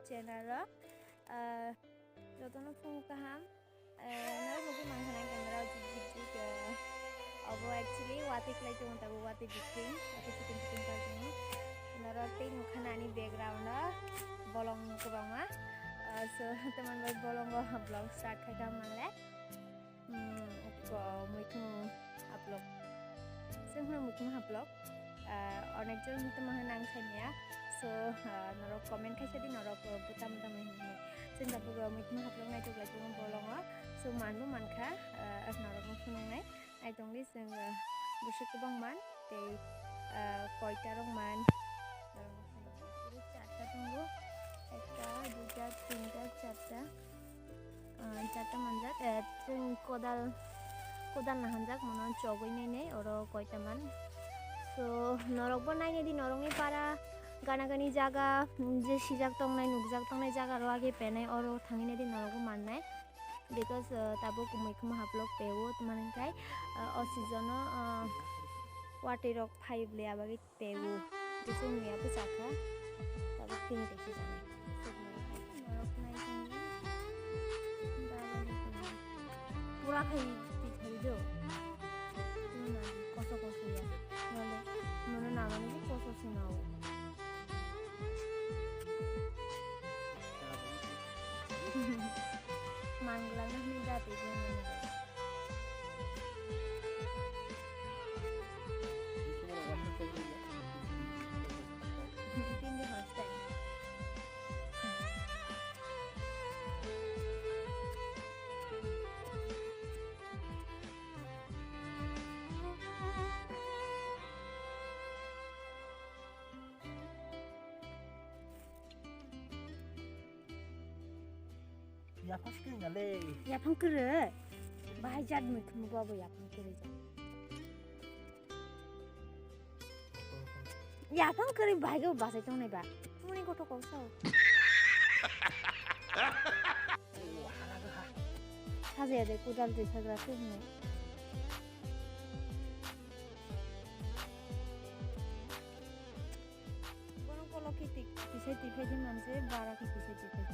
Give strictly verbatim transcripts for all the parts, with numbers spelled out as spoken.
channel o. Ah, jotono phung kaham. Ah, norok nugwi mankha na camera o jik jik jik, ah, obo actually watwi kwlai tongo, tabuk watwi biking, watwi shooting shooting khlai tongo. Norok tei nukha na ani background o bolong kwbangma. Ah, so, tamni bai bolongo vlog start khai kha manle. Hmm, ko muikhum haplok. Sengkhe muikhum haplok. Ah, onekjon tamo hwnwi ang saimaya. So, ah, norok comment khaisa di, norok, ah, butam butam hwnwi. Chwng tabuk, ah, muikhum haplok naitok lai tongo bolongo. So, manbo mankha, ah, norokno phunuknai. Naitongdi chwng, ah, bwswk kwbang man tei, ah, koita rok man. Norokno phunuknai. Charta tongo. Ekta, duita, tinta, charta. Ah, charta manjak, eh, chwng kodal, kodal nahanjak, mono chogwi nainai, oro koita man. So, norokbo nainai di, norokni para gana gani jaga, mm, je sijak tongnai, nukjak tongnai jaga rok age penai, oro thangwi naidi norokbo mannai. Because, ah, tabuk muikhum haplok peo, tamo hwnkhai, ah, o season o, ah, watwi rok phai bwlai abagwi. Teibo bwswk muya bwchakha, tabuk tini kaisa chanai. Norok nai tongwi. Pura khai twi thai do. Tini na koso koso ya. Nole mono namani je koso se nao. Mangla na hini dati je mangla. Yaphang kwrwi na le. Yaphang kwrwi? Bahai jat muikhum bo abo yaphang kwrwi jat. Yaphang kwrwi bahai khe bachai tongnai ba. Muni gothok kok sao. Sajaya de kudal twi phagra se hwnwi. Bono kolo khe twi, twi sai twi phai di manse, bara khe twi sai twi phai di.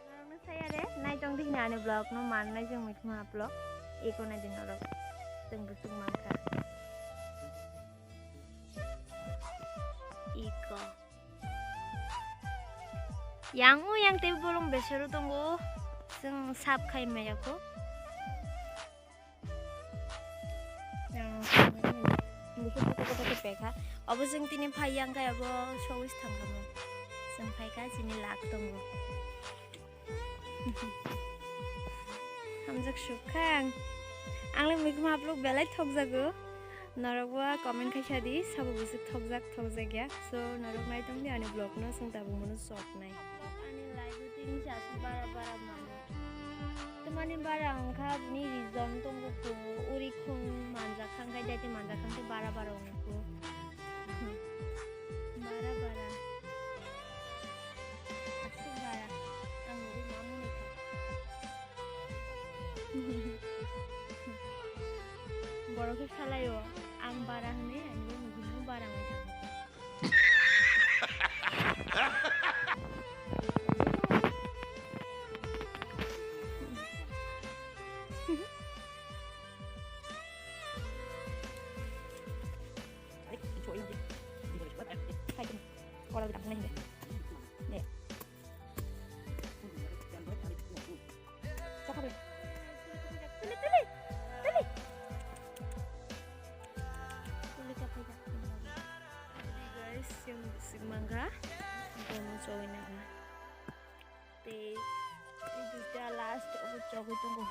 Norokno saya re, naitong di hwnwi ani vlog no mannai chwng muikhum haplok. Eko nai di norok. Chwng bwswk mankha. Eko. Yang o yang tei bolong besero tongo. Chwng sap khai maya kho. Ang buku buku buku tu pekha. Obo chwng tini phai yang kaya bo sogwi thang kamo. Chwng phai kha chini lak tongo. Hamjak sukha ang. Ang le muikhum haplok belai thokjago. Norok bo comment khai sa di, sabo bwswk thokjak thokjak ya. So norok nai tong di ani vlog no, chwng tabuk mono sok nai. Ani live routine sa bara bara mano. Tamani bara wngkha bini reason tongo kho, uri khung manjak kha, wngkha daiti manjak kha, wngkha bara bara wngkha kho. Bara bara. Aswk bara. Ang nugwi ma mwnwi kha. Borok khe salaio, ang bara hwnwi, ang bo nugwi bara wngwi thango. Tuli, tuli, tuli. Tuli ka phaijak. Guys, chwng bwswk mangkha. Bono chowina hwnwi. Tei, tei duita last obo chogwi tongo.